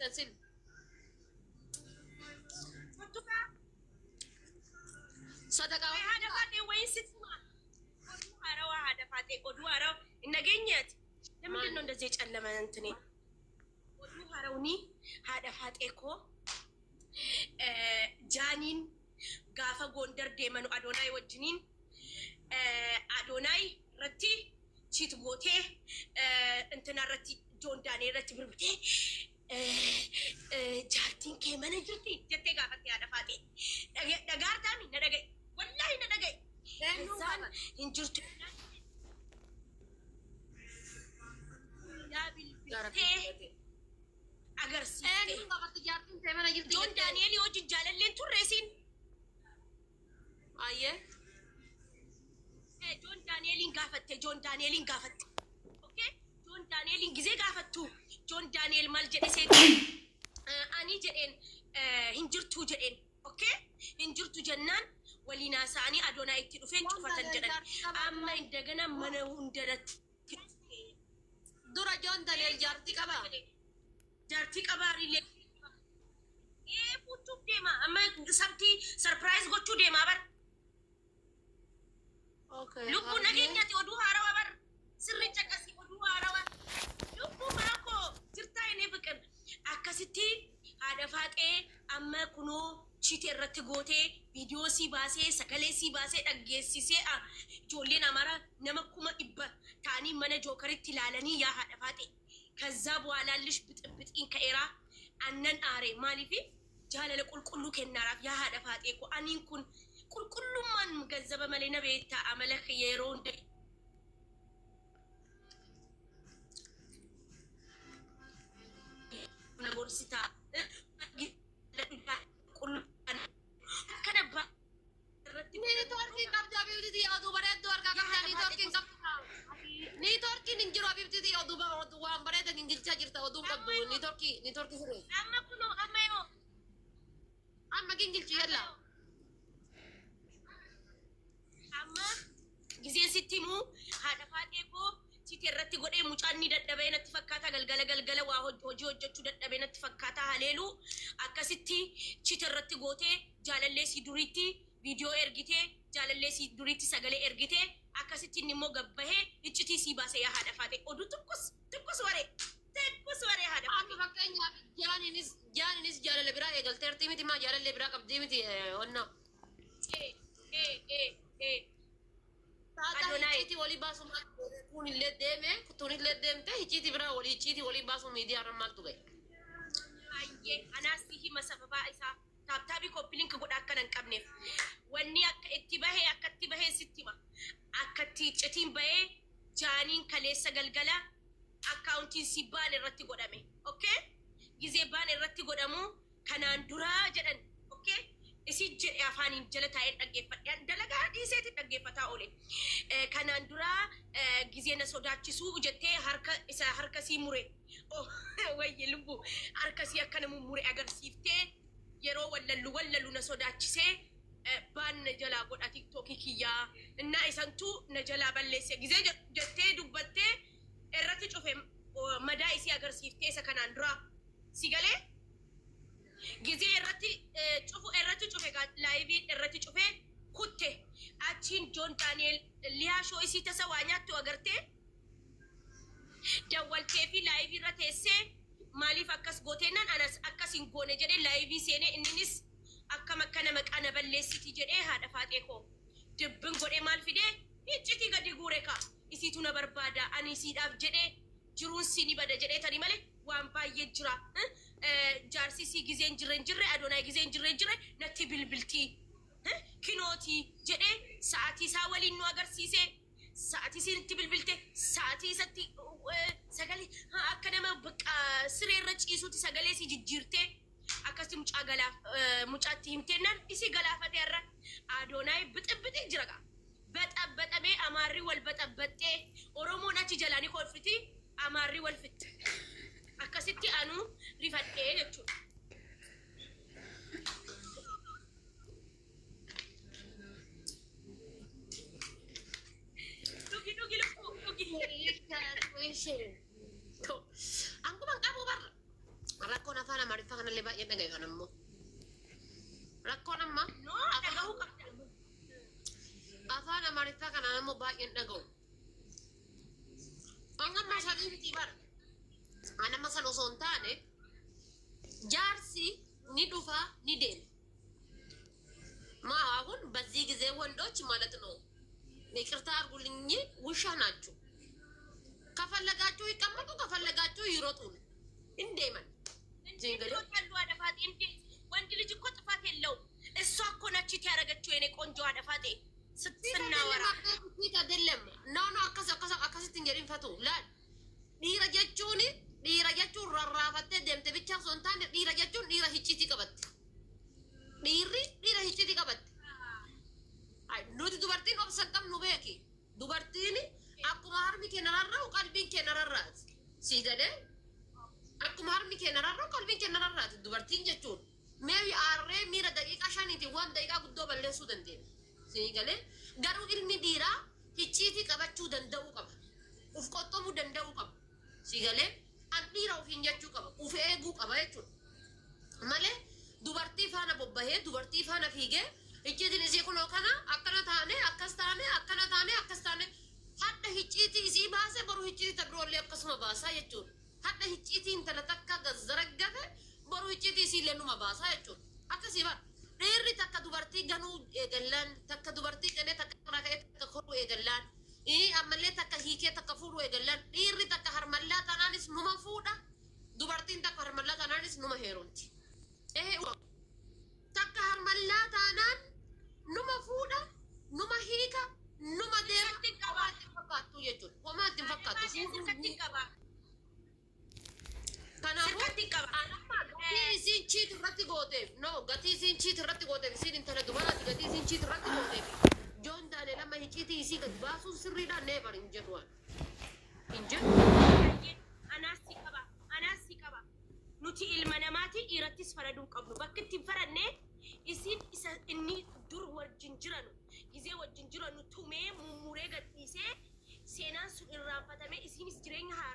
jettan sin. Kottu kaa. Sadaqaa Way haadha faatee wayin sitti himaa. Oduu haarawaa haadha faatee oduu haarawaa hin nageenyeeti. ለምንድን ነው እንደዚህ የጨለመ እንትኔ? Oduu haarawni haadha faaxee koo jaaniin gaafa Gondar deemanu Adoonaay wajjiniin Adoonaay irratti cheat gootee intina irratti Joon Daanee irratti birbitee jaartiin kee mana jirti jettee gaafatte haadha faaxee. Dhagaartaami na dhaga'i. Wallaahi na dhaga'i. Eenyuun Isaan gaafate? Hin jirtu. Yaa bilbiltee agarsiifte. Eenyuun gaafatte jaartiin tee mana jirti Joon jettee? Daani'eel wajjin jaalalleen turre isiin. Ayyee. Joon Daani'eeliin gaafatte, Joon Daani'eeliin gaafatte. Okay? Joon Daani'eeliin gizee gaafattu Joon Daani'eel maal jedhe seeti? Ani jedheen hin jirtu jedheen. Okay? Hin jirtu jennaan waliin haasa'anii Adoonaa itti dhufeen Joon cufatan Daani'eel jedhan. jaartii qabaa Amma dura? indagana mana hundarratti Dura Joon Daani'eel jaartii qabaa? Jaartii qabaa riilee. Ee, fuuchuuf deema. Amma sabtii surprise gochuu deema bar. Okay. Lubbuu nageenyaati oduu haarawaa bar. Sirri caqasii oduu haarawaa. Lubbuu mana koo jirtaa inni fiqir. Akkasitti haadha faaxee amma kunoo cheat irratti gootee viidiyoo sii baasee sagalee sii baasee dhaggeessisee ijoolleen Amaaraa nama 100,000 ta'anii mana jookaritti ilaalanii yaa haadha faaxee. ከዛ በኋላ ልሽ ብጥብጢን ከኤራ annan aare maaliif jaalala qulqulluu kennaaraaf yaa haadha faaxee ko aniin kun qulqullummaan ganzaba malee na beektaa amala kiyya yeroo hunda na gorsitaa akkana irratti Niitoorkiin qabdu abiibti oduu bareedduu harkaa yaa qabdaa haadha faaxee niitoorkiin qabdu. Niitoorkiin hin jiru abiibti oduu oduu waan bareeda gingilchaa jirta oduu hin amma qabdu yoo niitoorkii niitoorkii siree. Amma kunoo amma yoo Amma gingilchi amma yalla. yoo amma gizeen sitti himuu haadha faaxee koo cheat irratti godhee mucaan ni dadhabee natti fakkaata galgala galgala waa hojii hojjechuu dadhabee natti fakkaata haleeluu akkasitti cheat irratti gootee jaalallee sii duriitti viidiyoo ergitee jaalallee sii duriitti sagalee ergitee akkasitti inni immoo gabbahee iccitii sii baase yaa haadha faaxee oduu ትኩስ ትኩስ ወሬ ትኩስ ወሬ haadha Amma faaxee. Fakkeenyaaf jaaniinis jaaniinis jaalala biraa eegalteertii miti maa jaalallee biraa qabdii miti onna. Ee ee ee ee. Taataa Adoonaay. icciitii walii baasu maal kun illee deeme tun illee deemte icciitii biraa walii icciitii walii baasu miidiyaa irra maaltu ga'e? Baay'ee anaas si hima sababaa isaa tap tap copy link godha akkana hin qabneef. Wanni akka itti bahee akka itti bahee sitti hima. Akka itti iccitiin bahee jaaniin kaleessa galgala akkaawuntiin si ban irratti godhame. Okay? Gizee ban irratti godhamu kanaan duraa jedhan. Okay? Isi jedhe afaaniin jala taa'een dhaggeeffadhe. Dalagaa dhiiseeti dhaggeeffataa oole. Kanaan duraa gizee na sodaachisuu jettee harka isa harka sii mure. Oh, wayye lubbuu harka sii akkana mummure agarsiiftee yeroo wallallu wallallu na sodaachisee ban na jalaa godha tiktookii kiyyaa innaa isantu na jalaa balleesse gizee jettee dubbattee irratti cufe madaa isii agarsiiftee isa kanaan duraa si galee gizee irratti cufu irratti cufe live irratti cufe kutte achiin Joon Daani'el liyaashoo isii tasa waa nyaattu agartee dawwaltee fi live irra teessee maaliif akkas gooteennan anas akkas hin goone jedhee live seenee inninis akkam akkana maqaa na balleessiti jedhee haadha faaxee koo dubbin godhee maal fidee iccitii gadi guure ka isiitu na barbaada ani isiidhaaf jedhee jiruun si ni bada jedhee tani malee waan baay'ee jira. Jaarsi sii gizee hin jirre hin jirre Adoonaa gizee hin jirre hin jirre natti bilbiltii kinootii jedhee sa'aatii isaa waliin nu agarsiise sa'aatii isiin itti bilbilte sa'aatii isatti sagalee akka nama bakka siree irra ciisuutti sagalee si jijjiirtee akkasi mucaa galaaf mucaatti himteennaan isii galaafate har'a Adoonaay bixibixii jira gaa. Baxabbaxamee Amaarri wal baxabbaxxee Oromoon achi jalaa ni kolfiti Amaarri wal fixxe. Akkasitti anuu rifadhee jechuudha. Dhugi dhugi lubbuu dhugi. Akkuma qabu barra. Rakkoon afaan Amaariffaa kanallee baay'ee dhagayu an ammoo. Rakkoon amma No, dhagahuu qabda. Afaan Amaariffaa kanaan ammoo baay'een dhaga'u. An amma sadii miti bara. An amma san osoo hin taane jaarsi ni dhufa ni deema. ማ አሁን በዚህ ጊዜ ወንዶች ማለት ነው ይቅርታ አድርጉልኝ ውሻ ናችሁ። ከፈለጋችሁ ይቀመጡ፣ ከፈለጋችሁ ይሮጡ። እንዴመን እንዴት ይሮጣሉ? አደፋጤ እንዴት! ወንድ ልጅ እኮ ጥፋት የለውም። እሷ እኮ ነች cheat ያደረገችው የኔ ቆንጆ አደፋጤ ስናወራ። Cheat አይደለም። No, no, akkas akkas akkasitti hin jedhin fatu laal. Dhiira jechuun, dhiira jechuun rarraafattee deemte bicha osoo hin taane, dhiira jechuun dhiira hicciitii qabatte. Dhiirri dhiira hicciitii qabatte. Ay, nuti dubartiin obsa hin qabnu beeki. Dubartiin akkuma harmi keenya rarra'u qalbiin keenya rarraati. Sii galee, akkuma harmi keenya rarra'u qalbiin keenya rarraati dubartiin jechuun. Mee aarree miira daqiiqaa 5tiin waan daqiiqaa guddoo balleessuu dandeenya. Sii galee, garuu ilmi dhiiraa hicciitii qabachuu danda'uu qaba. Uf qoxxomuu danda'uu qaba. Sii galee, an dhiira ofiin jechuu qaba. Uf eeguu qaba jechuudha. Malee dubartii faana bobbahee, dubartii faana fiigee, icciitiin isii kunoo kana akkana taane, akkas taane, akkana taane, akkas taane, hadha hicciitii isii baase, boru hicciitii ta biroollee akkasuma baasaa jechuudha. Hadha hicciitii intala takka gazzaraggafe, boru hicciitii isiillee numa baasaa jechuudha. Akkasii bara dhiirri takka dubartii ganuu eegallaan, takka dubartii ganee takka irraa ka'ee takka koruu eegallaan, ammallee takka hiikee takka fuudhuu eegallaan, dhiirri takka harmallaa tanaanis numa fuudha, dubartiin takka harmallaa tanaanis numa heerumti. Takka harmallaa taanaan numa fuudha, numa hiika, numa deema. Sirkatti qaba. Homaa itti hin fakkaattu jechuudha. Homaa itti hin fakkaattu. Sirkatti qaba. Kanaafuu Sirkatti qaba. anamma gatii isiin cheat irratti gooteef, no, gatii isiin cheat irratti gooteef, isiin intala dubaraati, gatii isiin cheat irratti gooteef Joon Daaneel amma hicciitii isii gad baasuun sirriidha? Never, hin jedhu waan hin jedhu. Anaas si qaba. Anaas si qaba. Nuti ilma namaati, dhiirattis faraduu hin qabnu. Bakka itti hin faranne, isiin isa inni dur wajjin jiranu gizee wajjin jiranu tumee mummuree gadhiisee, seenaan sun irraanfatamee isiinis jireenya haaraa